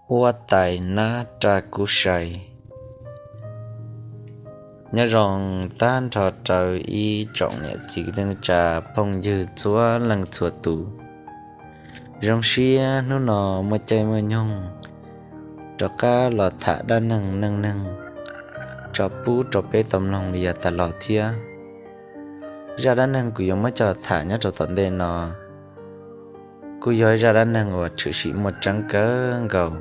Huab tais nab raj kub sai. Nyob zoo tag nrho rau ib tsoom niam txiv kwv tij neej tsa phooj ywg txhua leej txhua tus. Zoo siab hnub no muaj caij muaj nyoog rov qab los tham dab neeg neej neeg tso pub rau peb tau mloog li yav tas los thiab. Zaj dab neeg kuv yuav muab coj tham nyob rau tom ntej no kuj yog ib zaj dab neeg uas tshwm sim muaj tseeb kawg nkaus.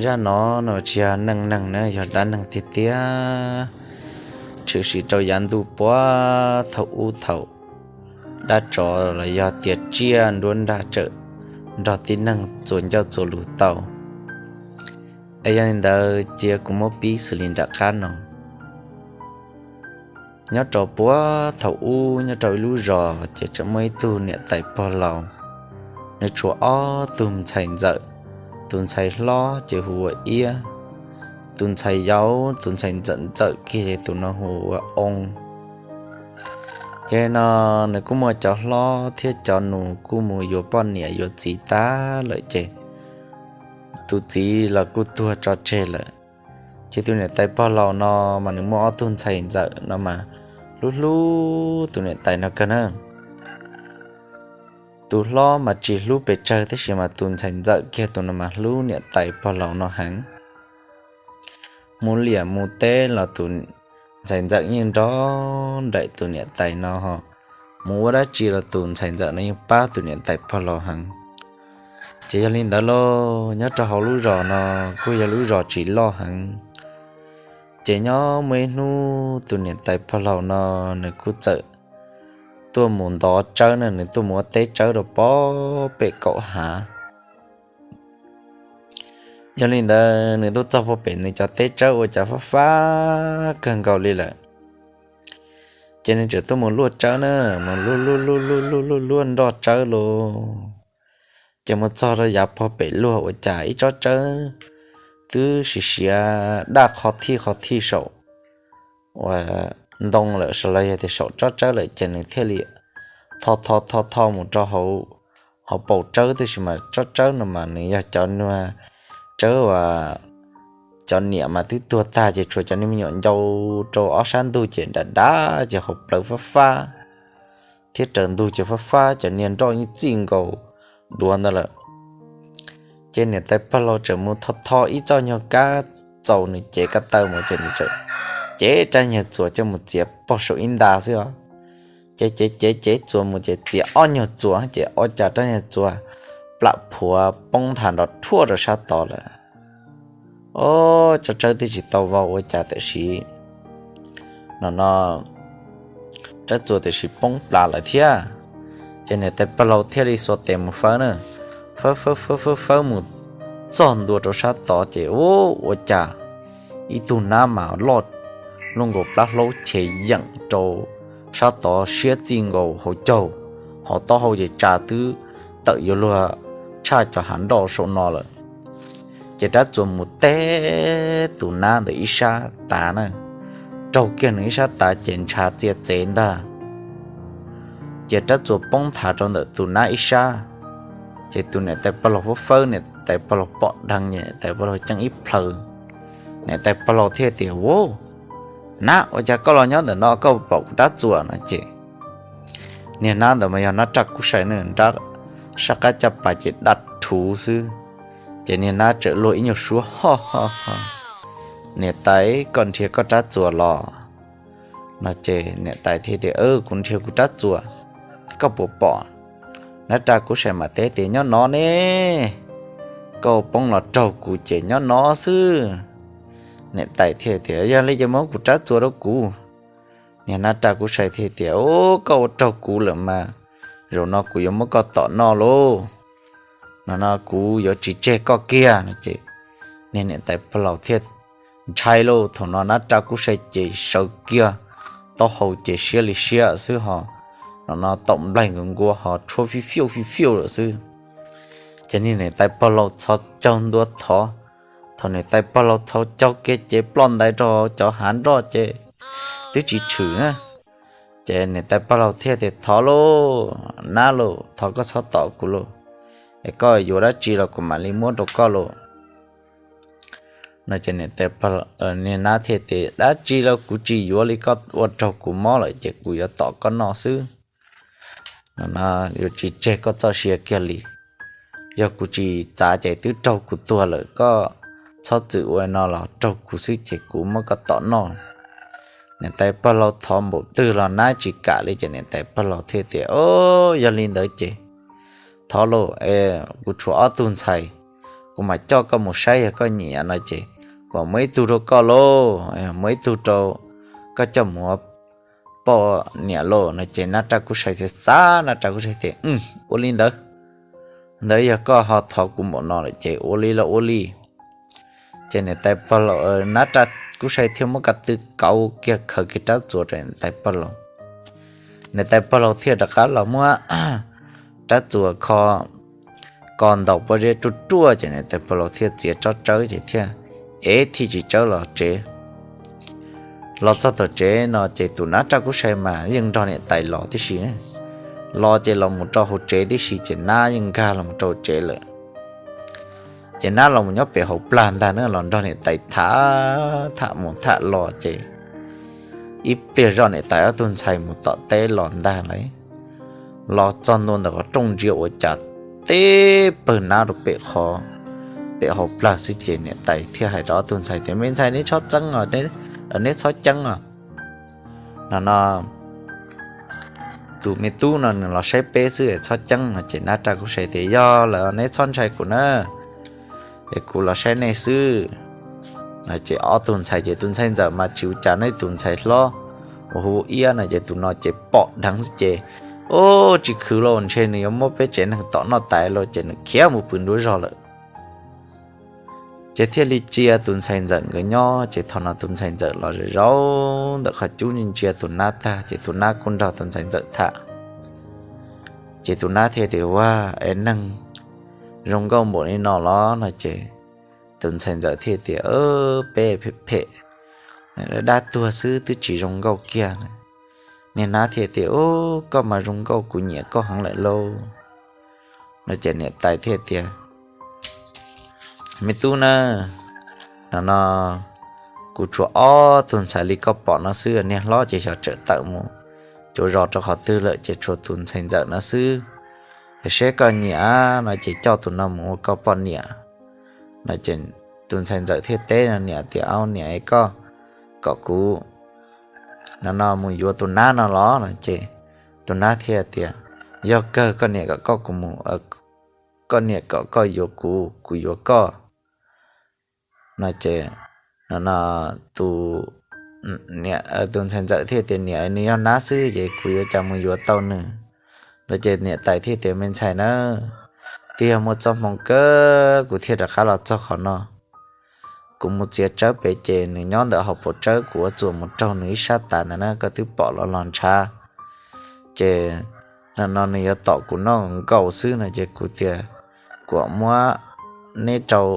Zaj no no tsis yog neej neeg na, yog dab neeg tiag tiag, tshwm sim rau yav ntuj puag thaum ub thaum dab tsov los yog tias tsiaj nruab nrag tseem nrog tib neeg txuas ncauj txuas lus tau. Es yog li ntawd cia kuv muab pib xws li nram qab no. Nyob rau puag thaum ub nyob rau ib lub zos ces tseem muaj ib tug niam tais pog laus, nws tshuav ob tug ntxhais ntxawm, tus ntxhais hlob ces hu ua Iab, tus ntxhais yau, tus ntxhais ntxawm ntxawm kiag ces tus no hu ua Oo. Ces no nws kuj muaj cov hlob thiab cov nus kuj mus yuav poj niam yuav txiv tag lawm ces tus txiv los kuj tuag tso tseg lawm. Ces tus niam tais pog laus no mas nws muaj ob tug ntxhais ntxawm no mas hlub hlub tus niam tais no kawg na. Tus hlob mas tsis hlub pes tsawg tab sis mas tus ntxhais ntxawm kiag tus no mas hlub niam tais pog laus no heev. Mus liam mus teb los tus ntxhais ntxawm yeej nrog nraim tus niam tais no ho, mus ua dab tsi los tus ntxhais ntxawm no yeej pab tus niam tais pog laus heev. Ces yog li ntawd lauj, nyob rau hauv lub zos no kuj yog lub zos tsis loj heev. Ces nyob muaj ib hnub tus niam tais pog laus no nws kuj txawm tuaj mus ntov tsawb na, nws tuaj mus ua teb tsawb rau pem kaum hav. Yog li ntawd nws tuaj txog pem nws cov teb tsawb ua cas fab fab kawg nkaus li lawm. Ces nws tseem tuaj mus luaj tsawb na, mus luaj luaj luaj luaj luaj luaj luaj nroj tsawb lauj. Ces mus txog rau yav pog pem luag ua cas ib tsob tsawb twb siav siav daj qhov thij qhov thij saum ua ntoo lawm, sawv los yog tias saum tsob tsawb lawm ces nws thiaj li tho tho tho tho mus rau hauv paus tsawb, tab sis mas tsob tsawb no mas nws yog cov nua tsawb uas cov niam mas twb tuag tag ces tshuav cov niag me nyuam ncau rau ob sab ntug ces dav dav ces hauv plawv fab fab thiab raws ntug ces fab fab, cov niag nroj yeej txij nkaus duav ntawd lawm. Ces niam tais pog laus tseem mus tho tho ib txoj nyuag kab txaus nws cev ko taw mus ces nws tseem cev rab nyuag txuas coj mus txiav pog saum ib nta xwb os. Ces cev cev cev txuas mus ces txiav ob nyuag txuas ces ua cas rab nyuag txuas plam phuav poob nthav nrov rhuaj rau sab tod lawm. Ob, tsob tsawb twb tsis tau vau ua cas tam sim no no rab txuas tam sim poob plam lawm thiab. Ces niam tais pog laus thiaj li xuas tes mus fawb na, fawb fawb fawb fawb fawb mus txog ntua rau sab tod ces ua cas ib tug nab mas loj luaj nkaus plab hlaub chev yeem rau sab tod siab txij nkaus hauv caug, hauv taub hau ces tsa twb tawm yuav luag tshaj cov hav nroj saum no lawm. Ces rab txuas mus teb tus nab ntawd ib sab tav na, raug kiag nws ib sab tav ces ntshav txia txev ntag. Ces rab txuas poob nthav rau ntawm tus nab ib sab. Ces tus niam tais pog laus fawb fawb, niam tais pog laus pom dheev, niam tais pog laus ceeb ib plhaw. Niam tais pog laus thiaj tias, Ua, nab, ua cas koj los nyob ntawm no koj pom kuv rab txuas? No ces niag nab ntawd mas yog nab raj kub sai na, nrab sab qab caj pas ces daj rhuv xwb. Ces niag nab txawm luag ib nyuag suab, Ho ho ho, niam tais, koj nrhiav koj rab txuas los? No ces niam tais thiaj tias, Kuv nrhiav kuv rab txuas, koj puas pom? Nab raj kub sai mas teb tias, Nyob no ne, koj poob los raug kuv ces nyob no xwb. Niam tais thiaj tias, Yog li ces muab kuv rab txuas rau kuv. Niag nab raj kub sai thiaj tias, Ua, koj ua raug kuv lawm mas zaum no kuv yuav muab koj tom noj lauj. No no kuv yuav tsis tseg koj kiag. No ces niag niam tais pog laus thiaj ntshai lauj. Thaum no nab raj kub sai ces sawv kiag taub hau ces siab li siab xwb ho, no no taum nplaig nkaus nkuav ho tshuab fiab fiab fiab fiab lawm xwb. Ces niag niam tais pog laus txhos caug ntua thov. Thaum niam tais pog laus txhos caug kiag ces ploj ntais rau cov hav nroj ces twb tsis tshwm na. Ces niam tais pog laus thiaj tias, Thov lauj, nab lauj, thov koj txhob tom kuv lauj, es koj yuav dab tsi los kuv mam li muab rau koj lauj. No ces niam tais pog, niag nab thiaj tias, Dab tsi los kuv tsis yuav li, koj ua raug kuv mob lawm ces kuv yuav tom koj noj xwb. No yuav tsis tseg koj txoj sia kiag li. Yog kuv tsis txav ces twb raug kuv tuag lawm, koj txhob txwm ua no los raug kuv xwb ces kuv muab koj tom noj. Niam tais pog laus thov npaum twg los nab tsis kam li ces niam tais pog laus thiaj tias, Au, yog li ntawd ces thov lauj, kuv tshuav ob tug ntxhais, kuv mam coj koj mus saib, yog koj nyiam no ces kuv muab ib tug rau koj lauj, muab ib tug rau koj coj mus ua poj niam lauj. No ces nab raj kub sai xav xav, nab raj kub sai tias, Ua li ntawd, ntawd yog koj ho thov kuv npaum no lawm ces ua li los ua li. Ces niam tais pog laus, nab raj kub sai thiaj muab ko tw kauv kiag khaws kiag rab txuas rau niam tais pog laus. Niam tais pog laus thiaj rov qab los muab rab txuas kho, kho ntaus pob zeb ruaj ruaj ces niam tais pog laus thiaj txiav tsob tsawb ces thiaj ev thij tsis tsawb los tsev. Los txog tom tsev no ces tus nab raj kub sai mas yeej nrog niam tais los tib si. Los ces los mus rau hauv tsev tib si ces nab yeej nkag los mus rau tsev lawm. Ces nab los mus nyob pem hauv plag ntag na, los nrog niam tais tham, tham mus tham los ces ib pliag zoj niam tais ob tug ntxhais mus tom teb los ntag lauj. Los txog ntua ntawm qhov rooj ntsia ua cas teb pawg nab rau pem qhov, pem hauv plag xwb ces niam tais thiaj hais rau ob tug ntxhais tias, Me ntxhais, neb txhob txeeb os, neb txhob ceeb os. No no tus me tub no nws los saib peb xwb, txhob ceeb. No ces nab raj kub sai tias, Yog lawm, neb txhob ntshai kuv na, es kuv los saib nej xwb. No ces ob tug ntxhais, ces tus ntxhais ntxawm mas tsis ua cas, neb tus ntxhais hlob uas hu ua Iab no ces tus no ces pom dheev xwb ces, Ub, tsis khwv lauj, ntshe nws yuav muab peb tsev neeg tom noj tas lauj, ces nws khiav mus pw nruab zog lawm. Ces thiaj li cia tus ntxhais ntxawm nkawd nyob. Ces thaum no tus ntxhais ntxawm los zaum ntawm qhov cub ntsia tus nab tag ces tus nab kuj nrog tus ntxhais ntxawm tham. Ces tus nab thiaj tias, Ua, es neeg zoo nkauj npaum li no los? No ces tus ntxhais ntxawm thiaj tias, Peb phem phem, dab tuag xwb twb tsis zoo nkauj kiag. Niag nab thiaj tias, Ub, koj mas zoo nkauj, kuv nyiam koj heev lawm lauj. No ces niam tais thiaj tias, Me tub na, no no kuv tshuav ob tug ntxhais li koj pom no xwb, niag hlob ces xyov tawm mus cuav zos rau qhov twg lawm, ces tshuav tus ntxhais ntxawm no xwb. Seb koj nyiam no ces coj tus no mus ua koj poj niam. No ces tus ntxhais ntxawm thiaj teb niam tias, Au niam, koj kom kuv no no mus yuav tus nab no los? No ces tus nab thiaj tias, Yog kawg, koj niam kom koj kuv mus, koj niam kom koj yuav kuv, kuv yuav koj. No ces no no tus ntxhais ntxawm thiaj tias, Niam, nws yog nab xwb ces kuv yuav cas mus yuav tau nws. No ces niam tais thiaj tias, Me ntxhais na, twb yog muaj txoj hmoo kawg kuv thiaj rov qab los txog qhov no. Kuv mus txiav tsawb pem ces nws nyob ntawm hauv paus tsawb, kuv ua txuas mus raug nws ib sab tas ntawd na, koj twb pom los los ntshav. Ces no no nws yuav tom kuv noj nkaus xwb no ces kuv tias, Kuv muab neb rau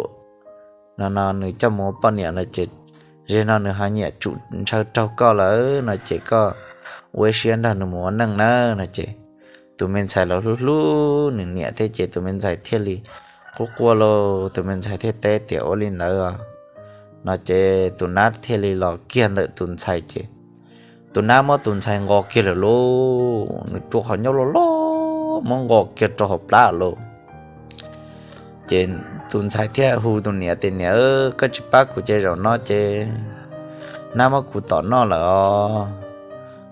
no no nws coj mus ua poj niam no ces, ze no nws ho nyiam tsum ntshaw raug koj lawm no ces koj ua ib siab nrog nws mus ua neej nawb. No ces tus me ntxhais los hlub hlub nws niam thiab ces tus me ntxhais thiaj li quaj quaj lauj, tus me ntxhais thiaj teb tias, Ua li ntawd os. No ces tus nab thiaj li los kiag ntawm tus ntxhais ces tus nab muab tus ntxhais nqos kiag lawm lauj, nws rua qhov ncauj loj loj muab nqos kiag rau hauv plab lauj. Ces tus ntxhais thiaj hu tus niam tias, Niam, koj tsis pab kuv ces zaum no ces nab muab kuv tom noj lawm os.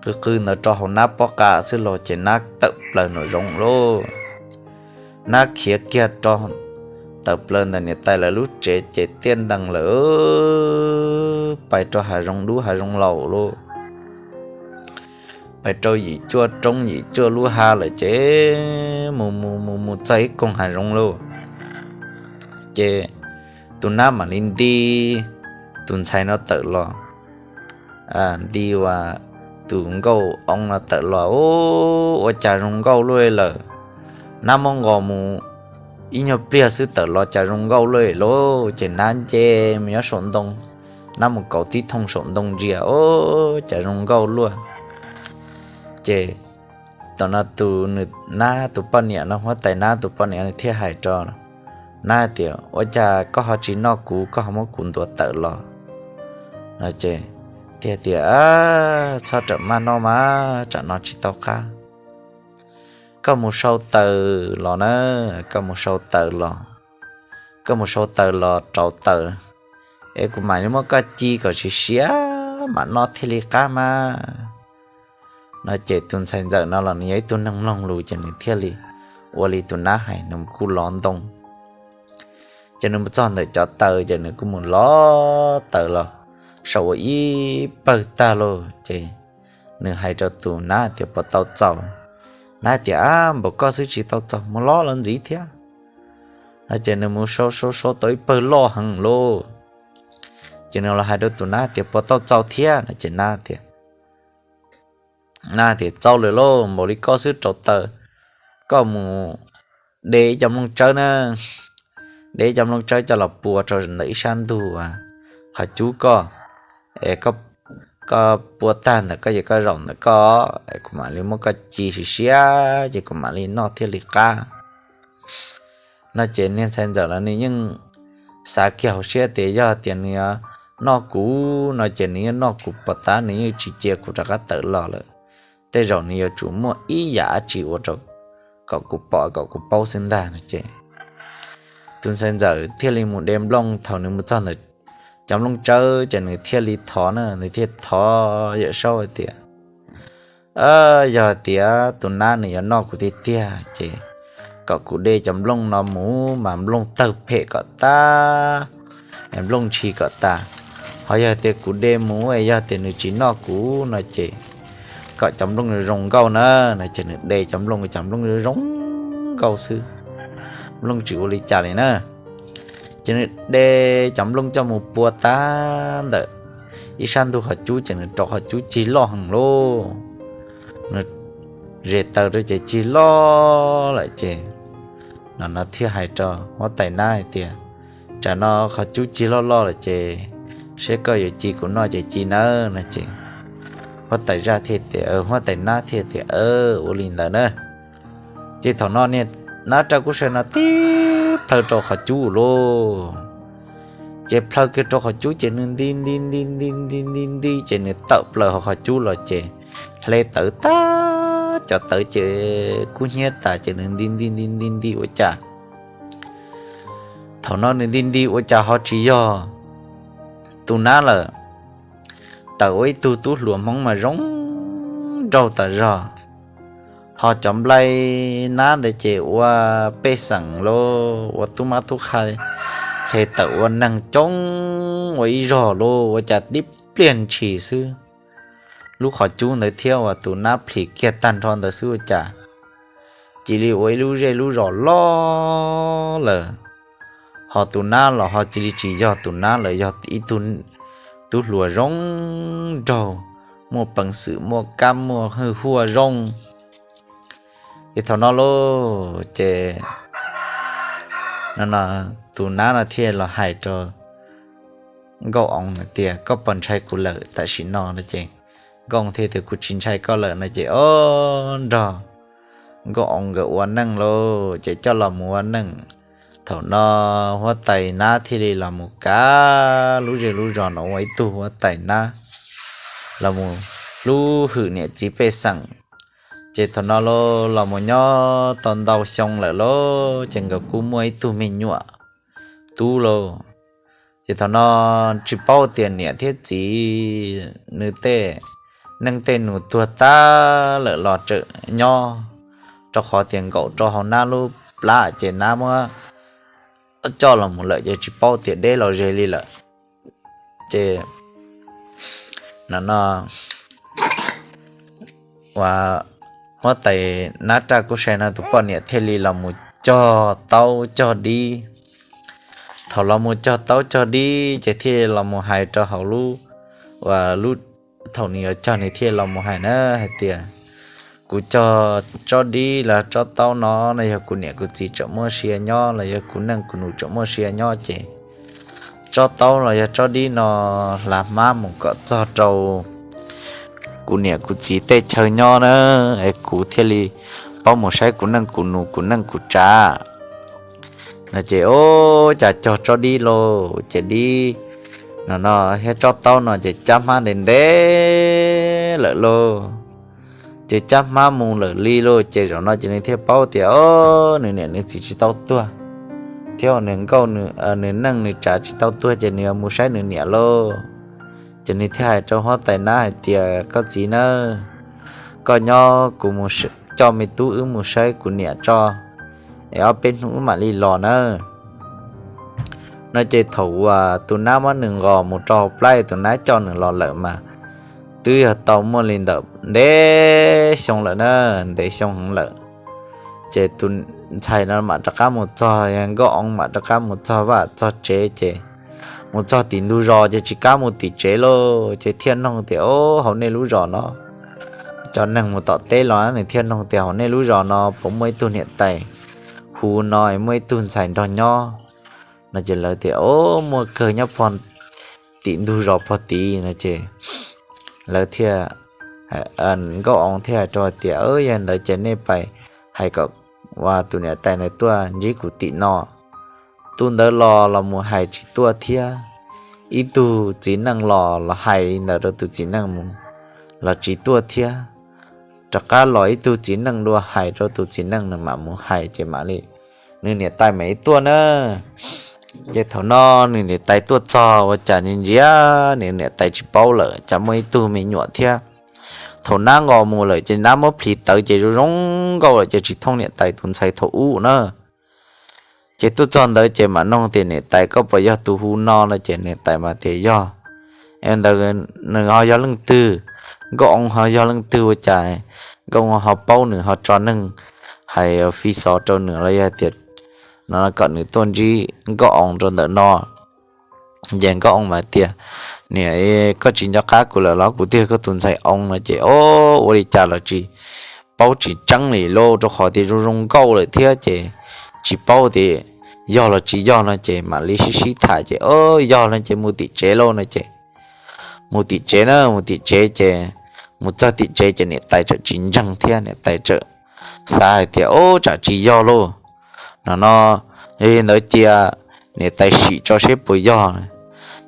Qw qw ntawd rau hauv nab pob qa xwb los ces nab tawm plaws nraum zoov lauj. Nab khiav kiag rau, tawm plaws ntawm niam tais lawv lub tsev ces tiaj ntees lawm, pais rau hav zoov dub hav zoov laus lauj. Pais rau yim cuaj roob yim cuaj lub hav lawm ces mus mus mus mus txog ib koog hav zoov lauj. Ces tus nab mam li nti tus ntxhais no tawm los, nti ua tus nkauj oob no tawm los, Ub, ua cas zoo nkauj luaj lawm. Nab muab nqos mus ib nyuag pliag xwb tawm los cas zoo nkauj luaj lauj. Ces nab nce mus nyob saum ntoo, nab mus kauv tib thooj saum ntoo ntsia, Ub, cas zoo nkauj luaj. Ces tam no tus nws nab tus poj niam no, huab tais nab tus poj niam nws thiaj hais rau Nab tias, Ua cas koj ho tsis noj kuv, koj ho muab kuv ntuas tawm los? No ces thiaj tias, Txhob rawm maj noj mas, tsam no tsis tau qab. Koj mus sau taws los na, koj mus sau taws los, koj mus sau taws los rauv taws es kuv mam li muab koj ci kom siav siav mam noj thiaj li qab mas. No ces tus ntxhais ntxawm no los nws yog ib tug neeg mloog lus ces nws thiaj li ua li tus nab hais, nws kuj lov ntoo. Ces nws mus txog ntawm cov taws ces nws kuj mus lov taws los sau ua ib pawg tag lawm ces nws hais rau tus nab tias, Puas tau txaus? Nab tias, Ab, npaum koj xwb tsis tau txaus, mus lov los ntxiv thiab. No ces nws mus sau sau sau tau ib pawg loj heev lawm. Ces nws los hais rau tus nab tias, Puas tau txaus thiab? No ces nab tias, Nab tias, Txaus lawm lauj, npaum li koj xwb rauv taws, koj mus de ib co nplooj tsawb na, de ib co nplooj tsawb coj los pua rau ntawm ib sab ntug qhov cub koj, es koj pua tag ntawm koj ces koj zaum ntawm koj, kuv mam li muab koj ci siav siav ces kuv mam li noj thiaj li qab. No ces niag ntxhais ntxawm los nws yeej xav kiag hauv siab tias yog tias nws yuav noj kuv no ces nws yeej noj kuv pov tab, nws yeej tsis cia kuv rov qab tawm los lawm. Tej zaum nws yuav tsum muaj ib yam dab tsi ua rau kom kuv pom kom kuv paub xwb ntag no ces tus ntxhais ntxawm thiaj li mus de nplooj. Thaum nws mus txog ntawm cov nplooj tsawb ces nws thiaj li thov na, nws thiaj thov Yawm Saub hais tias, Yog tias tus nab nws yuav noj kuv tiag tiag ces kom kuv de cov nplooj no mus mas nplooj tawg phem kom tas, nplooj ntshis kom tas. Ho yog tias kuv de mus es yog tias nws tsis noj kuv no ces kom cov nplooj zoo nkauj na. No ces nws de cov nplooj, cov nplooj zoo nkauj xwb, nplooj tsis ua li cas li na. Ces nws de cov nplooj coj mus pua tag ntawm ib sab ntug qhov cub ces nws rau qhov cub cig loj heev lauj. Nws zes taws rau ces cig loj lawm ces no no thiaj hais rau huab tais nab hais tias, Tsam no qhov cub cig loj loj lawm ces seb koj yuav ci kuv noj ces ci nawb no ces huab tais zaj thiaj tias, huab tais nab thiaj tias, Ua li ntawd na. Ces thaum no niag nab raj kub sai no tib plhaw rau qhov cub lauj. Ces plhaw kiag rau qhov cub ces nws nti nti nti nti nti nti nti ces nws tawm plaws hauv qhov cub los ces hle tawv tag, cov tawv ces kub hnyiab tas ces nws nti nti nti nti nti ua cas thaum no nws nti nti ua cas ho tsis yog tus nab lawm. Tawm ua ib tug tub hluas Hmoob mas zoo nraug tas zog, ho cov nplai nab ntawd ces ua pej xeem los ua tub mab tub qhe, qhe tawm ua neeg coob ua ib zog los ua cas tib pliag ntshis xwb, lub qhov cub ntawd thiab uas tus nab plhis kiag tag nrho ntawd xwb ua cas cia li ua ib lub zej lub zos loj lawm. Ho tus nab los ho cia li tsis yog tus nab lawm, yog ib tug tub hluas zoo nraug, muaj peev xwm, muaj kab, muaj hwj huaj zoo. Ces thaum no lauj ces no tus nab no thiaj los hais rau Nkauj Oo tias, Koj puas ntshai kuv lawm tam sim no? No ces Nkauj Oo thiaj tias, Kuv tsis ntshai koj lawm. No ces ob nrog Nkauj Oo nkawd ua neej lauj, ces coj los mus ua neej. Thaum no huab tais nab thiaj li los mus kav lub zej lub zos no ua ib tug huab tais nab los mus hlub hwm niam txiv pej xeem. Ces thaum no los mus nyob tau ntau xyoo lawm lauj, ces nkawd kuj muaj ib tug me nyuam tub lauj. Ces thaum no tsis paub tias niam thiab txiv nws tej neej tej nus tuag tag lawm los tseem nyob, rau qhov tias nkaum rau hauv nab lub plab ces nab muab coj los mus lawm ces tsis paub tias deb los ze li lawm. Ces no no ua huab tais nab raj kub sai no tus poj niam thiaj li los mus cog taub cog dib. Thaum los mus cog taub cog dib ces thiaj los mus hais rau hauv lub, ua lub, thaum nws yuav cog nws thiaj los mus hais na hais tias, Kuv cog tsob dib los tsob taub no no yog kuv niam kuv txiv tseem muaj sia nyob los yog kuv neej kuv nus tseem muaj sia nyob ces tsob taub los yog tsob dib no hla hmab mus kom txog rau kuv niam kuv txiv tej chaw nyob na, es kuv thiaj li paub mus saib kuv neej kuv nus kuv neej kuv tsav. No ces ub, cas cog tsob dib lauj, ces dib no no thiab tsob taub no ces cab hmab ntev ntev lawm lauj. Ces cab hmab mus lawm li lauj, ces zaum no ces nws thiaj paub tias o, nws niam nws txiv tsis tau tuag, thiab nws nkauj nws neej nws tsav tsis tau tuag, ces nws yuav mus saib nws niam lauj. Ces nws thiaj hais rau huab tais nab hais tias, koj txiv nawb, koj nyob, kuv mus coj me tub wb mus saib kuv niam tso, es ob peb hnub wb mam li los nawb. No ces thaum uas tus nab muab nws nqos mus rau hauv plab, tus nab coj nws los lawm mas twb yog tau muaj li ntawm ntev xyoo lawm na, ntev xyoo heev lawm. Ces tus ntxhais no mam rov qab mus txog, nkauj oo mam rov qab mus txog vaj txog tsev, ces mus txog tim ntug zos ces tsis kam mus tim tsev lauj, ces thiaj noog tias o, hauv nej lub zos no, cov neeg mus tom teb los nws thiaj noog tias hauv nej lub zos no puas muaj ib tug niam tais hu no, muaj ib tug ntxhais nrog nyob no. Ces lawv tias o, muaj kawg nyob pog tim ntug zos pog tid no. Ces lawv thiaj, nkauj oo thiaj hais rau tias yog ntawd ces nej pais hais kom tus niam tais ntawd tuaj ntsib kuv tim no. Tus ntawd los los mus hais tsis tuaj thiab, ib tug txiv neej los los hais li ntawd rau tus txiv neej mus los tsis tuaj thiab. Rov qab los ib tug txiv neej dua hais rau tus txiv neej, nws mam mus hais ces mam li nws niam tais mam li tuaj na. Ces thaum no nws niam tais tuaj txog ua cas ntsia ntsia nws niam tais tsis paub lawm, cas muaj ib tug me nyuam thiab. Thaum nab nqos mus lawm ces nab muab plhis tawv ces zoo zoo nkauj lawm ces tsis thooj niam tais tus ntxhais thaum ub na. Ces tuaj txog ntawd ces mam noog tias niam tais koj puas yog tus hu no no ces niam tais mas tias yog. Es ntawd nws ho yog leej twg, nkauj oo ho yog leej twg ua cas nkauj oo ho paub nws ho tso neeg hais fi xov rau nws los yog tias no kom nws tuaj ntsib nkauj oo rau ntawm no. Ces nkauj oo mas tias niam, koj tsis nco qab kuv lawm los? Kuv twb yog koj tus ntxhais oo no. Ces o, ua li cas los tsis paub tsis tseeb li lauj, rau qhov tias zoo zoo nkauj lawm thiab ces tsis paub tias yog los tsis yog no ces mam li sib sib tham ces o, yog no ces mus tim tsev lauj no ces mus tim tsev na, mus tim tsev ces mus txog tim tsev ces niam tais txawm tsis ntseeg thiab niam tais txawm xav hais tias o, tsam tsis yog lauj no no. Yog li ntawd cia niam tais sim tso seb puas yog.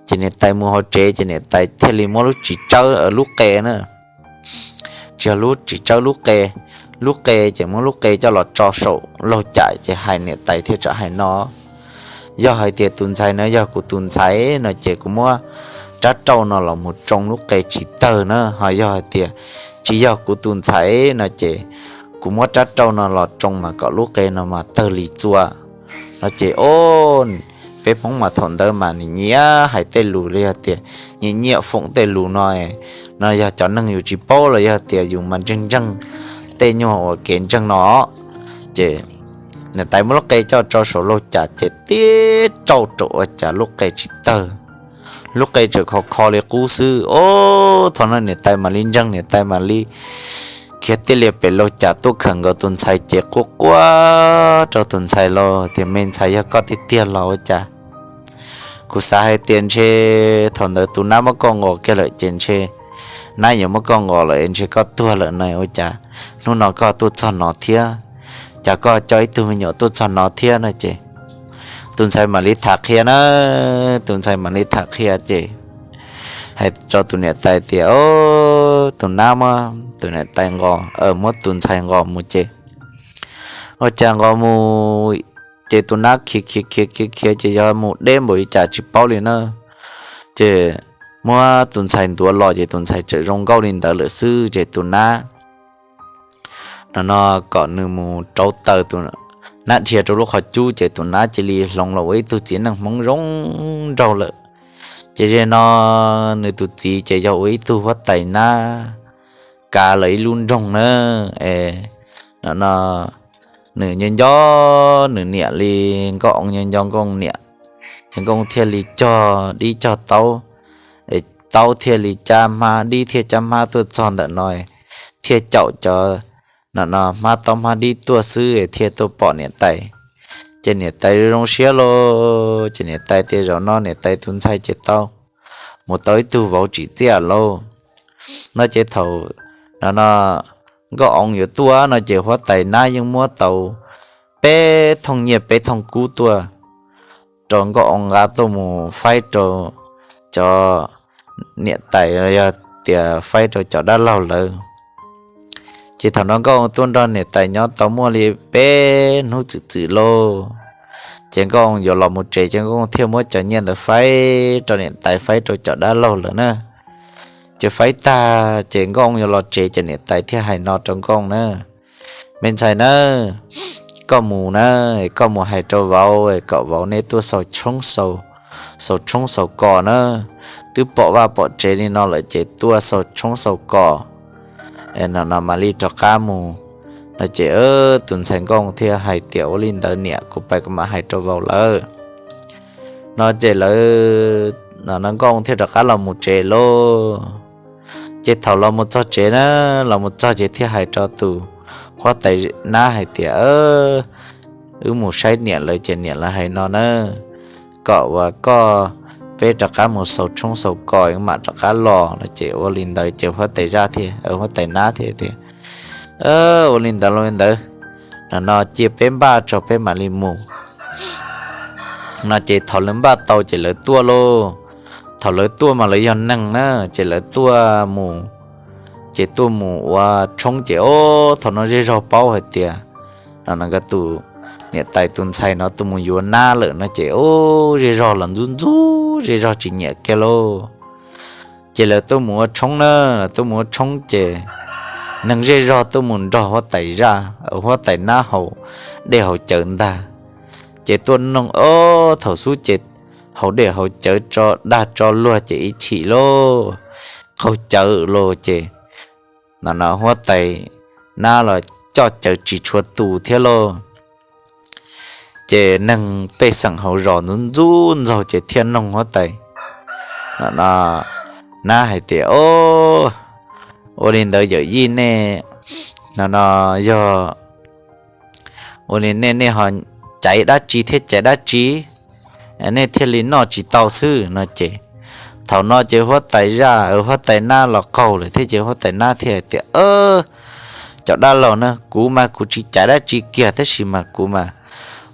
Ces niam tais mus hauv tsev ces niam tais thiaj li muab lub txiv tsawb lub qe na, tsis yog lub txiv tsawb lub qe, lub qe ces muab lub qe coj los tso saum laug cam ces hais niam tais thiaj tsam hais no, yog hais tias tus ntxhais no yog kuv tus ntxhais no ces kuv muab rab rauj no los mus tsoo lub qe tsis tawg na, ho yog hais tias tsis yog kuv tus ntxhais no ces kuv muab rab rauj no los tsoo mas kom lub qe no mas tawg li txua no ces o, peb Hmoob mas thaum ntawd mas nyiam hais tej lus li yog tias nyiam nyiam foom tej lus no, no yog cov neeg yus tsis paub los yog tias yus mas ntseeg ntseeg tej nyuag uas kev ntseeg no. Ces niam tais muab lub qe coj tso saum laug cam ces tib rauj rau ua cas lub qe tsis tawg, lub qe tseem kho kho li qub xwb. O, thaum no niam tais mam li ntseeg, niam tais mam li khiav tij lias pem laug cam tuaj khawm nkaus tus ntxhais ces quaj quaj rau tus ntxhais los tias me ntxhais, yog koj tiag tiag los ua cas? Kuv xav hais tias ntshe thaum ntawd tus nab muab koj nqos kiag lawm ces ntshe nab yuav muab koj nqos lawm ntshe koj tuag lawm na, ua cas hnub no koj tuaj txog no thiab? Cas koj coj ib tug me nyuam tuaj txog no thiab no ces tus ntxhais mam li tham qhia na, tus ntxhais mam li tham qhia ces hais rau tus niam tais tias o, tus nab muab tus niam tais nqos, muab tus ntxhais nqos mus ces ua cas nqos mus ces tus nab khiav khiav khiav khiav khiav ces yog mus deb npaum li cas tsis paub li na. Ces muab tus ntxhais ntuav los ces tus ntxhais tseem zoo nkauj li ntawd lawm xwb ces tus nab no no kom nws mus rauv taws tus nab dhia rau lub qhov cub ces tus nab cia li hloov los ua ib tug txiv neej Hmoob zoo nraug lawm. Ces ze no nws tus txiv ces yog ua ib tug huab tais nab kav lawv ib lub nroog na. Es no no nws nco nco nws niam li nkauj oo nco nco nkauj niam, ces nkauj oo thiaj li cog dib cog taub, taub thiaj li cab hmab, dib thiaj cab hmab tuaj txog ntawm no thiaj caum cov no no hmab taub hmab dib tuaj xwb thiaj tuaj pom niam tais. Ces niam tais zoo siab los ces niam tais tias zaum no niam tais tus ntxhais ces tau mus tau ib tug vauv tsim txiaj lauj. No ces thaum no no nkauj oo yuav tuaj no ces huab tais nab yeej muab tau peb thooj nyiaj peb thooj kub tuaj rau Nkauj Oo nqa tuaj mus faib rau cov niam tais los yog tias faib rau cov dab laug lawv. Ces thaum no Nkauj Oo tuaj nrog niam tais nyob tau muaj li peb hnub txwm txwm lauj, ces Nkauj Oo yuav los mus tsev ces Nkauj Oo thiaj muab cov nyiaj ntawd faib rau niam tais faib rau cov dab laug lawm na. Ces faib tag ces Nkauj Oo yuav los tsev ces niam tais thiaj hais no rau Nkauj Oo na: Me ntxhais na, koj mus na, koj mus hais rau vauv kom vauv neb tuaj xaus tshoob xaus kos na. Twb pom vaj pom tsev li no lawm ces tuaj xaus tshoob xaus kos no mam li rov qab mus. No ces tus ntxhais Nkauj Oo thiaj hais tias: Ua li ntawd niam, kuv pais kuv mam hais rau vauv lawm. No ces lawv, no Nkauj Oo thiaj rov qab los mus tsev lauj. Ces thaum los mus txog tsev na, los mus txog ces thiaj hais rau tus huab tais nab hais tias: Wb mus saib niam lawv ces niam lawv hais no na, kom uas koj, peb rov qab mus xaus tshoob xaus kos mam rov qab los no. Ces ua li ntawd ces huab tais zaj thiab huab tais nab thiaj tias: Ua li ntawd los li ntawd, no no cia peb npaj tso peb mam li mus. No ces thaum lawv npaj tau ces lawv tuaj lauj. Thaum lawv tuaj mas lawv yog neeg na, ces lawv tuaj mus, ces tuaj mus ua tshoob ces ob thaum no zej zog paub hais tias, no no nkawd tus niam tais tus ntxhais no tuaj mus yuav nab lawm no ces ob zej zog los ntxub ntxub zej zog tsis nyiam kiag lauj. Ces lawv tuaj mus ua tshoob na, lawv tuaj mus ua tshoob ces neeg zej zog tuaj mus nrog huab tais zaj, huab tais nab haus dej haus cawv ntag. Ces tuaj noog ob thaum xub ces haus dej haus cawv tso dag tso luag ces ib chim lauj, qaug cawv lauj ces, no no huab tais nab los coj cawv tsis tshua tus thiab lauj. Ces neeg pej xeem hauv zos ntxub ntxub ntxaug ces thiaj noog huab tais, no no nab hais tias: Ob, ua li ntawd yawm yij nej, no no yog ua li nej, nej ho caiv dab tsi thiab caiv dab tsi, nej thiaj li noj tsis tau xwb no ces, thaum no ces huab tais zaj, huab tais nab los qaug lawm thiab ces huab tais nab thiaj hais tias: Cov dab laug na, kuv mas kuv tsis caiv dab tsi kiag tab sis mas kuv mas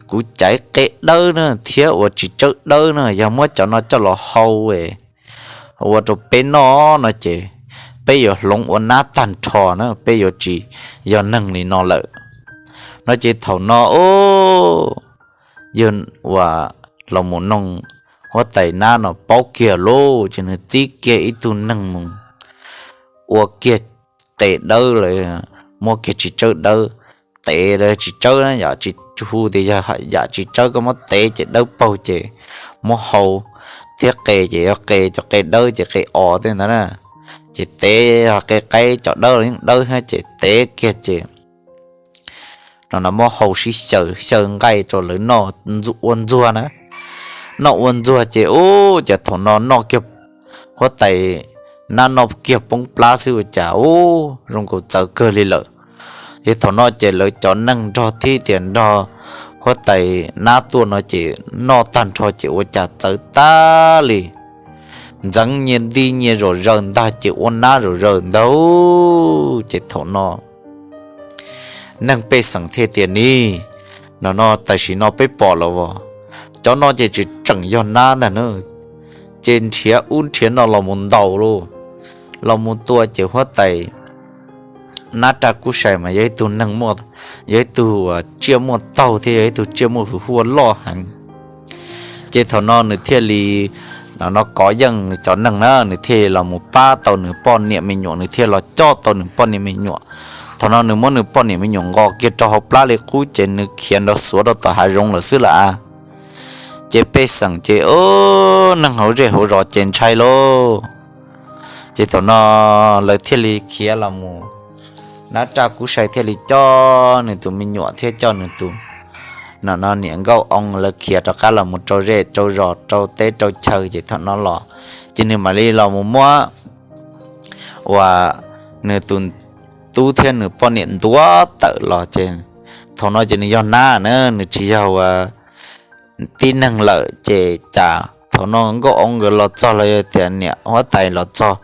kuv caiv qe dawb na thiab uas tsis tsawb dawb na, yog muab cov no coj los hau ua rau peb noj no ces peb yuav hloov ua nab tag nrho na, peb yuav tsis yog neeg li no lawm. No ces thaum no, o, yog uas los mus noog huab tais nab no paub kiag lauj, ces nws txib kiag ib tug neeg mus ua kiag qe dawb lawm, muab kiag tsis tsawb dawb, tev lawm tsis tsawb na, yam tsis hu tias yog yam tsis tsawb, koj muab tev ces dawb paug ces muab hau, thiab qe ces yog qe cov qe dawb ces qe os tej ntawd na, ces tev ho qe qaib, cov dawb los yeej dawb thiab ces tev kiag ces no no muab hau sib xyaw, xyaw nqaij rau lawv noj ua ntxuag na. Noj ua ntxuag ces ub, ces thaum no noj kiag, huab tais nab noj kiag poob plab xwb ua cas ub zoo nkaus txawv kawg li lawm. Ces thaum no ces lawv cov neeg nrog thiab tias nrog huab tais nab tuaj no ces noj tag nrho ces ua cas txawv tag li, ntxeev nyias nti nyias zom zaws ntag ces ua nab zom zaws ntag. Ces thaum no neeg pej xeem thiaj tias: Nim no no tam sim no peb pom lawm as, cov no ces tseem tseem yog nab ntag na, ces nrhiav ub nrhiav no los mus ntaus lauj. Los mus tua ces huab tais nab raj kub sai mas yog ib tug neeg, yog ib tug tsiaj muaj taug thiab yog ib tug tsiaj muaj hwv huaj loj heev. Ces thaum no nws thiaj li, no no kov yeej cov neeg na, nws thiaj los mus pab tau nws poj niam me nyuam, nws thiaj los coj tau nws poj niam me nyuam. Thaum no nws muab nws poj niam me nyuam nqos kiag rau hauv plab li qub ces nws khiav nrov xuav rau tom hav zoov lawm xwb lawm. Ces pej xeem ces, o, neeg hauv zej hauv zos ces ntshai lauj. Ces thaum no lawv thiaj li khiav los mus, nab raj kub sai thiaj li coj nws tus me nyuam thiab coj nws tus, no no niam nkauj oo lawv khiav rov qab los mus rau zej rau zos rau teb rau chaw. Ces thaum no los ces nws mam li los mus muab uas nws tus tub thiab nws poj niam ntuav tawm los ces thaum no ces nws yog nab na, nws tsis yog uas tib neeg lawm. Ces cas thaum no nkauj oo nkawd los txog los yog tias niam huab tais los txog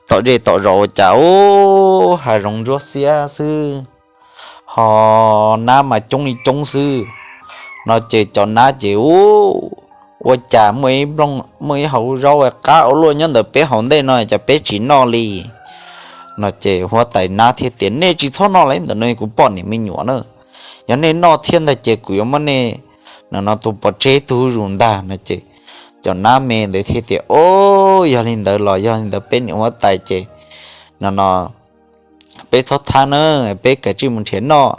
tom zej tom zos ua cas ub, hav zoov ntsuab xiab xwb, ho nab mas coob li coob xwb. No ces cov nab ces ub, ua cas muaj ib hauv zaub qab ua luaj nyob ntawm peb hauv ntej no cas peb tsis noj li. No ces huab tais nab thiaj tias nej tsis txhob noj li ntawm no kuv poj niam me nyuam na. Yog nej noj thiab ntag ces kuv yuav muab nej no no tus pov tseg ib tug zuj zus ntag no ces cov nab me ntawd thiaj tias o, yog li ntawd los yog li ntawd peb niam huab tais ces no no peb txhob thab na, peb kav tsij mus nrhiav noj.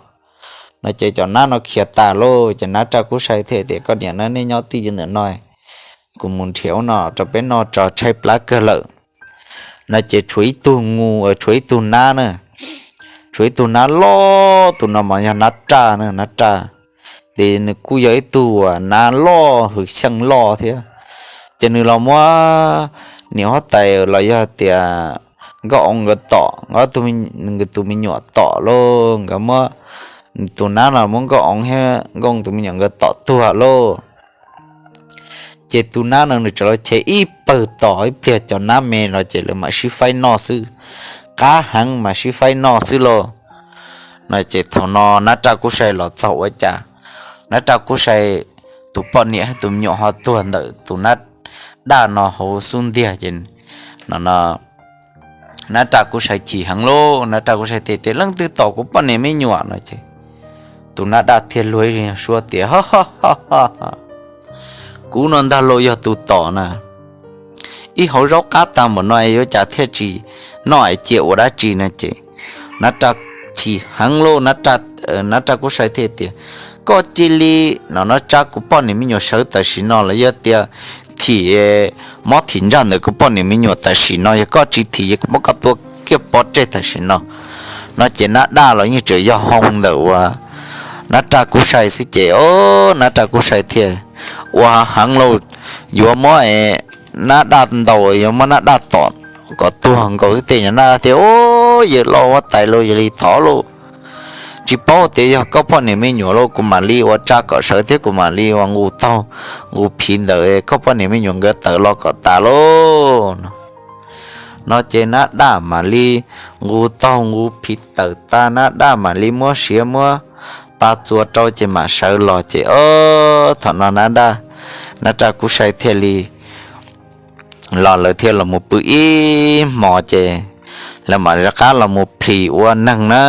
No ces cov nab no khiav tas lauj, ces nab raj kub sai thiaj tias koj niam na, nej nyob twj ywm ntawm no, kuv mus nrhiav ub no rau peb noj tso, tshaib plab kawg lawm. No ces tshuav ib tug ngu, tshuav ib tug nab na, tshuav ib tug nab loj, tus no mas yog nab raj na, nab raj. Ces nws kuj yog ib tug uas nab loj hwv xyeej loj thiab. Ces nws los muab niam huab tais los yog tias nkauj oo nkawd tom, nkawd tus me nyuam tom lauj, nkawd muab, tus nab no muab nkauj oo thiab nkauj oo tus me nyuam nkawd tom tuag lauj. Ces tus nab no nws txawm los cheb ib pawg tom ib pliag cov nab me los ces lawv mam sib faib noj xwb, qab heev mas sib faib noj xwb lauj. No ces thaum no nab raj kub sai los txog ua cas nab raj kub sai tus poj niam tus me nyuam ho tuag ntawm tus nab daj no hauv xub ntiag ces no no nab raj kub sai chim heev lauj, nab raj kub sai thiaj tias leej twg tom kuv poj niam me nyuam no ces tus nab daj thiaj luag ib suab tias kuv no ntag lauj yog tus tom na, ib hauv zaub qab tag npaum no yuav cas thiaj tsis noj es cia ua dab tsi no ces nab raj chim heev lauj, nab raj kub sai thiaj tias koj cia li no no tsa kuv poj niam me nyuam sawv tam sim no los yog tias thim mob thim ntsaj ntawm kuv poj niam me nyuam tam sim no, yog koj tsis thim ces kuv muab koj tua kiag pov tseg tam sim no. No ces nab daj los yeej tseem yog hoo ntawm uas nab raj kub sai xwb ces o nab raj kub sai thiaj ua heev lauj, yuav muab nab daj ntaus, yuav muab nab daj tom kom tuag nkaus xwb ces nab daj thiaj o yawg laus huab tais lauj, yog li thov lauj, tsis paub tias yog koj poj niam me nyuam lauj, kuv mam li ua tsa kom sawv thiab kuv mam li ua nqus taug nqus phiv ntawm koj poj niam me nyuam nkawd tawm los kom tas lauj. No ces nab daj mam li nqus taug nqus phiv tawm tas, nab daj mam li muab siav muab pa txuas rau ces mam sawv los ces o thaum no nab daj, nab raj kub sai thiaj li los, lawv thiaj los mus pw ib hmo ces lawv mam rov qab los mus plhis ua neeg na,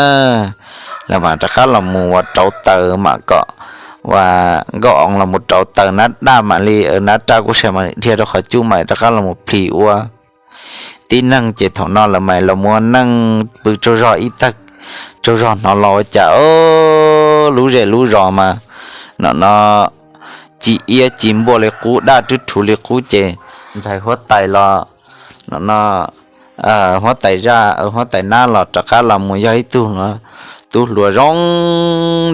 lawv mam rov qab los mus ua rauv taws mam kom ua nkauj oo los mus rauv taws, nab daj mam li, nab raj kub sai mam dhia rau qhov cub mam rov qab los mus plhis ua tib neeg ces thaum no lawv mam los mus ua neej pw tsaug zog ib tag, tsaug zog hnov los ua cas o lub zej lub zos mas no no ci iab ci npua li qub, daj rwb rhuv li qub ces ntxhais huab tais los no no huab tais zaj, huab tais nab los rov qab los mus yog ib tug tub hluas zoo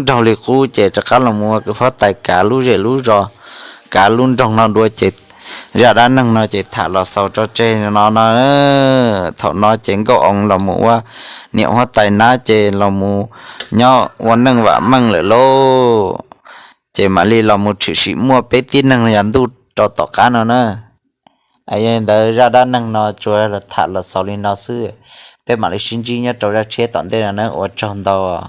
nraug li qub ces rov qab los mus ua huab tais kav lub zej lub zos, kav lub nroog no dua ces zaj dab neeg no ces tham los xaus tso tseg no no. Thaum no ces nkauj oo los mus ua niam huab tais nab ces los mus nyob ua neej vam meej lawm lauj. Ces mam li los mus tshwm sim muaj peb tib neeg yav ntuj rau tom qab no na. Yog li ntawd zaj dab neeg no tsuas tham los xaus li no xwb, peb mam li sib ntsib nyob rau zaj tshiab tom ntej no na, ua tsaug ntau.